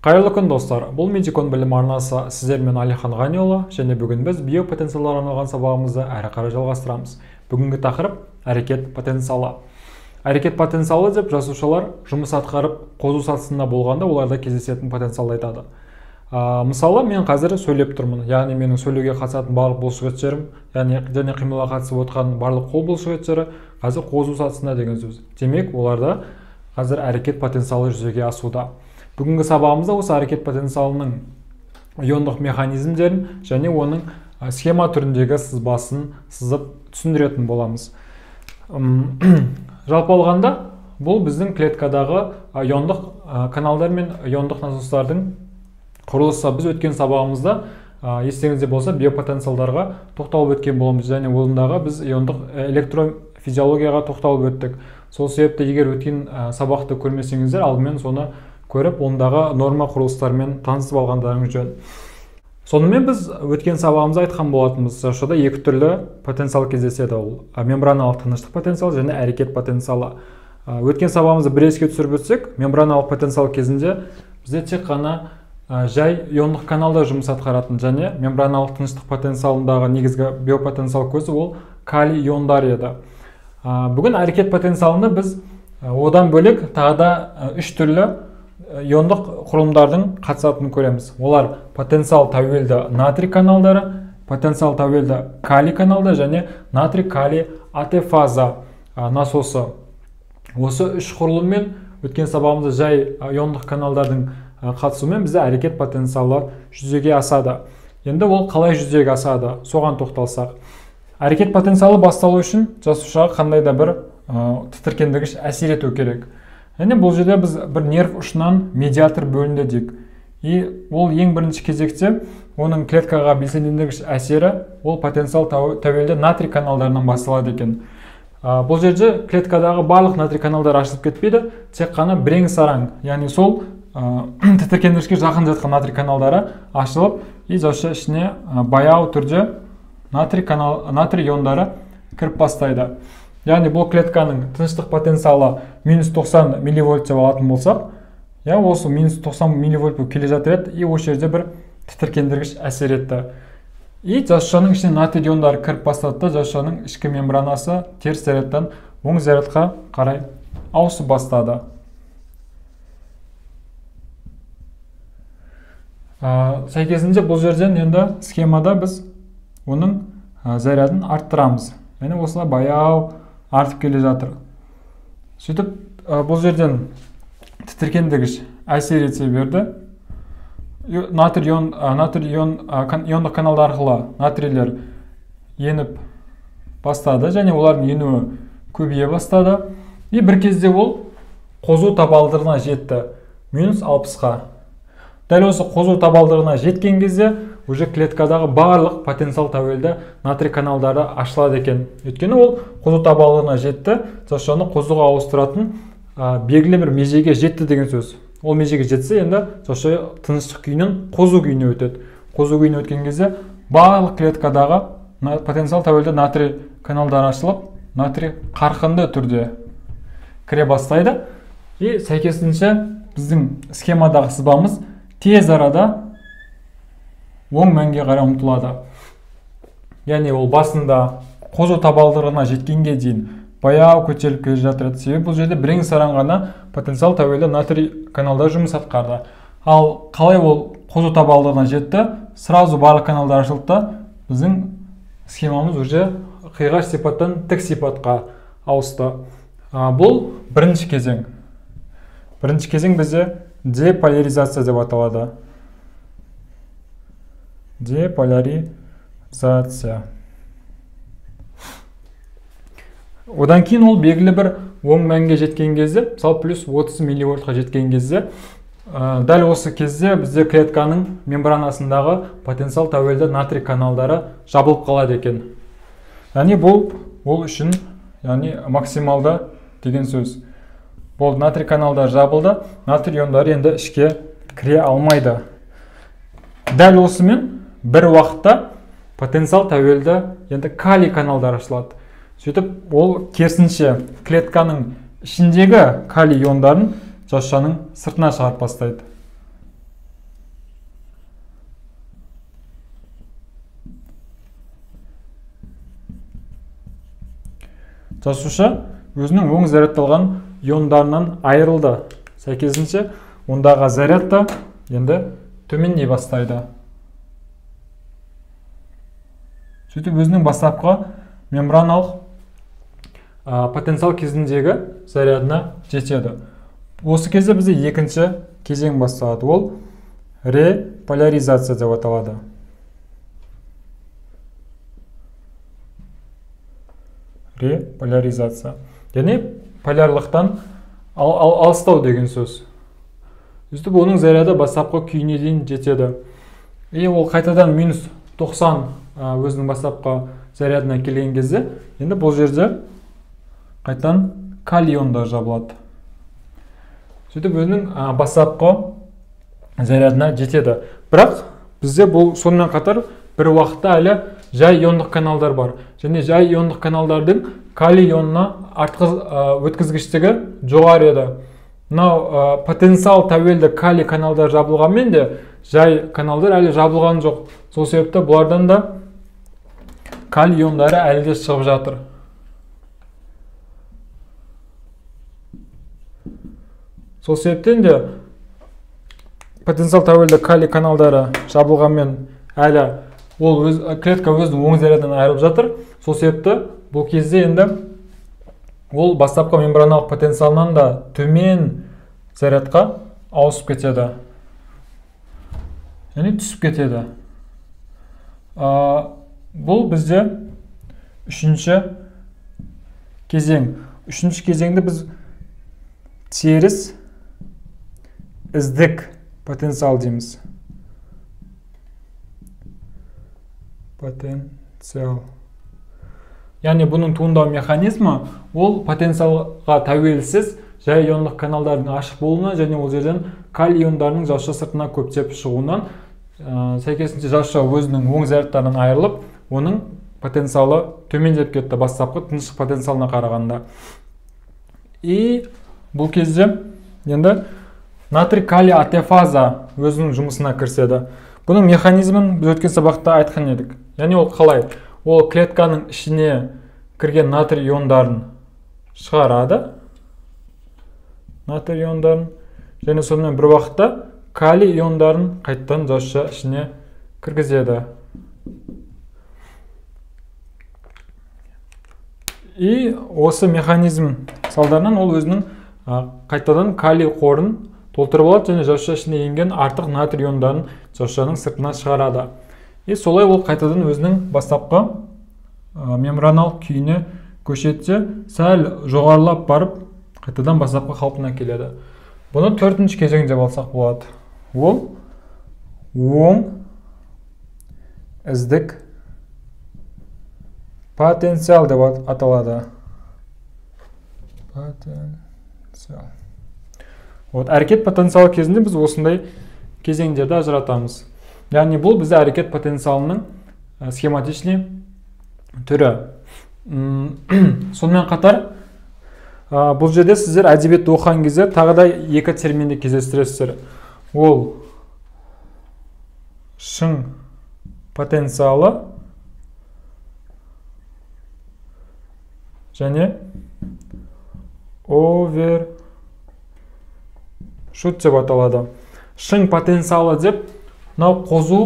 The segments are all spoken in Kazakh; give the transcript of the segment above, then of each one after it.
Қайырлы күн, достар! Бұл Медикон білім арнасы, сіздермен Әлихан Ғаниұлы, және бүгін біз биопотенциалдарға арналған сабағымызды әрі қарай жалғастырамыз. Бүгінгі тақырып әрекет потенциалы. Әрекет потенциалы деп жасушалар жұмыс атқарып қозу сатысында болғанда оларда кездесетін потенциалды айтады. Мысалы, мен қазір сөйлеп тұрмын, яғни менің сөйлеуге қатысатын барлық бұлшықеттерім, яғни дене қимылға қатысып отқан барлық қол бұлшықеттері қазір қозу сатысында деген сөз. Демек, оларда қазір әрекет потенциалы жүзеге асуда. Бүгінгі сабағымызда осы әрекет потенциалының иондық механизмдерін және оның схема түріндегі сызбасын сызып түсіндіретін боламыз. Жалпы алғанда, бұл біздің клеткадағы иондық каналдар мен иондық насостардың құрылысы. Біз өткен сабағымызда, естеріңізде болса, биопотенциалдарға тоқталып өткен боламыз және ондағы біз иондық электрофизиологияға тоқталып өттік. Сол себепті егер өткен сабақты көрмесеңіздер, алдымен соны көріп, ондағы норма құрылыстарымен танысып алғандарыңыз жөн. Сонымен біз өткен сабағымызда айтқан болатынбыз, жасушада екі түрлі потенциал кездеседі. Ол мембраналық тыныштық потенциалы және әрекет потенциалы. Өткен сабағымызды бір еске түсіріп өтсек, мембраналық потенциал кезінде бізде тек қана жай иондық каналда жұмыс атқаратын және мембраналық тыныштық потенциалындағы негізгі биопотенциал көзі ол калий иондар еді. Бүгін әрекет потенциалында біз одан бөлек тағы да үш түрлі иондық құрылымдардың қатысатынын көреміз. Олар потенциал тәуелді натрий каналдары, потенциал тәуелді калий каналды және натрий-калий АТФаза насосы. Осы үш құрылыммен өткен сабағымызда жай иондық каналдардың қатысуымен бізде әрекет потенциалы жүзеге асады. Енді ол қалай жүзеге асады, соған тоқталсақ. Әрекет потенциалы басталу үшін жасушаға қандай да бір тітіркендіргіш әсер ету керек. Және бұл жерде біз бір нерв ұшынан медиатор бөлінді дейік. И ол ең бірінші кезекте оның клеткаға белсендендіргіш әсері ол потенциал тәуелді натрий каналдарынан басталады екен. Бұл жерде клеткадағы барлық натрий каналдар ашылып кетпейді, тек қана бірең-сараң, яғни сол тітіркендіргішке жақын жатқан натрий каналдары ашылып, и жасуша ішіне баяу түрде натрий иондары кіріп бастайды. Яғни бұл клетканың тыныштық потенциалы минус 90 милливольт деп алатын болсақ, я осы минус 90 милливольт болып келе жатыр еді, и осы жерде бір тітіркендіргіш әсер етті. И жасушаның ішіне натрий иондары кіріп бастады да, жасушаның ішкі мембранасы теріс зарядтан оң зарядқа қарай ауысып бастады. Сәйкесінше бұл жерден енді схемада біз оның зарядын арттырамыз. Яғни осылай баяу артып келе жатыр. Сөйтіп бұл жерден тітіркендіргіш әсер ете берді. Натрий иондық каналдар арқылы натрийлер еніп бастады және олардың енуі көбейе бастады. И бір кезде ол қозу табалдырығына жетті, минус 60-қа. Дәл осы қозу табалдырығына жеткен кезде уже клеткадағы барлық потенциал тәуелді натрий каналдары ашылады екен. Өйткені ол қозу табалдырығына жетті, жасушаны қозуға ауыстыратын белгілі бір межеге жетті деген сөз. Ол межеге жетсе, енді жасуша тыныштық күйінен қозу күйіне өтеді. Қозу күйіне өткен кезде барлық клеткадағы потенциал тәуелді натрий каналдары ашылып, натрий қарқынды түрде кіре бастайды. И сәйкесінше біздің схемадағы сызбамыз тез арада оң мәнге қарай ұмтылады. Яғни ол басында қозу табалдырығына жеткенге дейін баяу көтеріліп келе жатыр. Себебі бұл жерде бірең-сараң ғана потенциал тәуелді натрий каналдар жұмыс атқарды. Ал қалай ол қозу табалдырығына жетті, сразу барлық каналдар ашылды да, біздің схемамыз уже қиғаш сипаттан тік сипатқа ауысты. Бұл бірінші кезең. Бірінші кезең бізде деполяризация деп аталады. Деполяризация. Одан кейін ол белгілі бір оң мәнге жеткен кезде, мысалы плюс 30 милливольтқа жеткен кезде, дәл осы кезде бізде клетканың мембранасындағы потенциал тәуелді натрий каналдары жабылып қалады екен. Яғни бұл ол үшін, яғни максималды деген сөз. Бұл натрий каналдары жабылды, натрий иондары енді ішке кіре алмайды. Дәл осымен бір уақытта потенциал тәуелді енді калий каналдары ашылады. Сөйтіп ол керісінше клетканың ішіндегі калий иондарын жасушаның сыртына шығарып бастайды. Жасуша өзінің оң зарядталған иондарынан айырылды. Сәйкесінше, ондағы заряд та енді төмендей бастайды. Сөйтіп өзінің бастапқы мембраналық потенциал кезіндегі зарядына жетеді. Осы кезде бізде екінші кезең басталады. Ол реполяризация деп аталады. Реполяризация. Яғни полярлықтан алыстау деген сөз. Сөйтіп оның заряды бастапқы күйіне дейін жетеді. И ол қайтадан минус 90 өзінің бастапқы зарядына келген кезде, енді бұл жерде қайтадан калий иондары жабылады. Сөйтіп өзінің бастапқы зарядына жетеді. Бірақ бізде бұл сонымен қатар бір уақытта әлі жай иондық каналдар бар. Және жай иондық каналдардың калий ионына өткізгіштігі жоғары еді. Мынау потенциал тәуелді калий каналдар жабылғанмен де жай каналдар әлі жабылған жоқ. Сол себепті бұлардан да калий иондары әлі де шығып жатыр. Сол себептен де потенциал тәуелді калий каналдары жабылғанмен әлі ол клетка өзінің оң зарядынан айырылып жатыр. Сол себепті бұл кезде енді ол бастапқы мембраналық потенциалынан да төмен зарядқа ауысып кетеді. Яғни түсіп кетеді. Бұл бізде үшінші кезең. Үшінші кезеңді біз теріс іздік потенциал дейміз. Потенциал. Яғни бұның туындау механизмі ол потенциалға тәуелсіз жай иондық каналдардың ашық болуынан және ол жерден калий иондарының жасуша сыртына көптеп шығуынан, сәйкесінше жасуша өзінің оң зарядтарынан айырылып, оның потенциалы төмендеп кетті бастапқы тыныштық потенциалына қарағанда. И бұл кезде енді натрий калий АТФаза өзінің жұмысына кіріседі. Бұның механизмін біз өткен сабақта айтқан едік. Яғни ол қалай? Ол клетканың ішіне кірген натрий иондарын шығарады. Натрий иондарын және сонымен бір уақытта калий иондарын қайтадан жасуша ішіне кіргізеді. И осы механизм салдарынан ол өзінің қайтадан калий қорын толтырып алады және жасуша ішіне енген артық натрий иондарын жасушаның сыртына шығарады. И солай ол қайтадан өзінің бастапқы мембраналық күйіне көшеді де, сәл жоғарылап барып қайтадан бастапқы қалпына келеді. Бұны төртінші кезең деп алсақ болады. Ол оң іздік потенциал деп аталады. Потенциал. Вот, әрекет потенциалы кезінде біз осындай кезеңдерді ажыратамыз. Яғни бұл бізде әрекет потенциалының схематичный түрі. Сонымен қатар бұл жерде сіздер әдебиетті оқыған кезде тағы да екі терминді кездестіресіздер. Ол шың потенциалы және овершут деп аталады. Шың потенциалы деп мынау қозу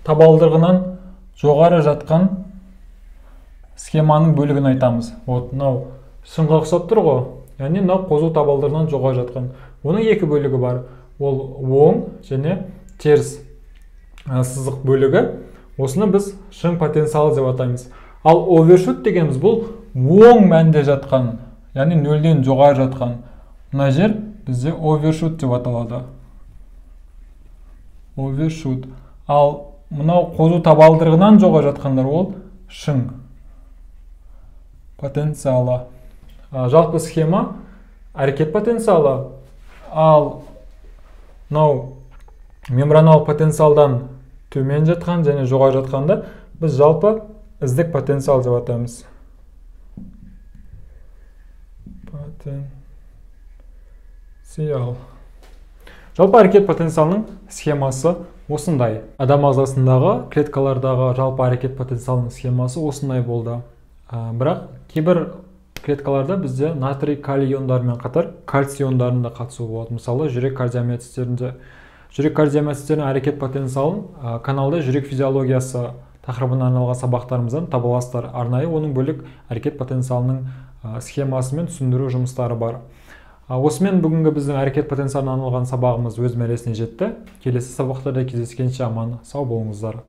табалдырығынан жоғары жатқан схеманың бөлігін айтамыз. Вот мынау шыңға ұқсап тұр ғой. Яғни мынау қозу табалдырығынан жоғары жатқан. Оның екі бөлігі бар. Ол оң және теріс сызық бөлігі. Осыны біз шың потенциалы деп атаймыз. Ал овершут дегеніміз бұл оң мәнде жатқан, яғни нөлден жоғары жатқан. Мына жер бізде овершут деп аталады. Овершут. Ал мынау қозу табалдырығынан жоғары жатқандар ол шың потенциалы. Жалпы схема әрекет потенциалы, ал мынау мембраналық потенциалдан төмен жатқан және жоғары жатқанды біз жалпы іздік потенциал деп атаймыз. Потенциал. Жалпы әрекет потенциалының схемасы осындай. Адам ағзасындағы клеткалардағы жалпы әрекет потенциалының схемасы осындай болды. Бірақ кейбір Клеткаларда бізде натрий, калий иондарымен қатар кальций иондарының да қатысуы болады. Мысалы, жүрек кардиомиоциттерінде. Жүрек кардиомиоциттерінің әрекет потенциалын каналда жүрек физиологиясы тақырыбына арналған сабақтарымыздан таба аласыздар. Арнайы оның бөлек әрекет потенциалының схемасы мен түсіндіру жұмыстары бар. Осымен бүгінгі біздің әрекет потенциалына арналған сабағымыз өз мәресіне жетті. Келесі сабақтарда кездескенше аман сау болыңыздар.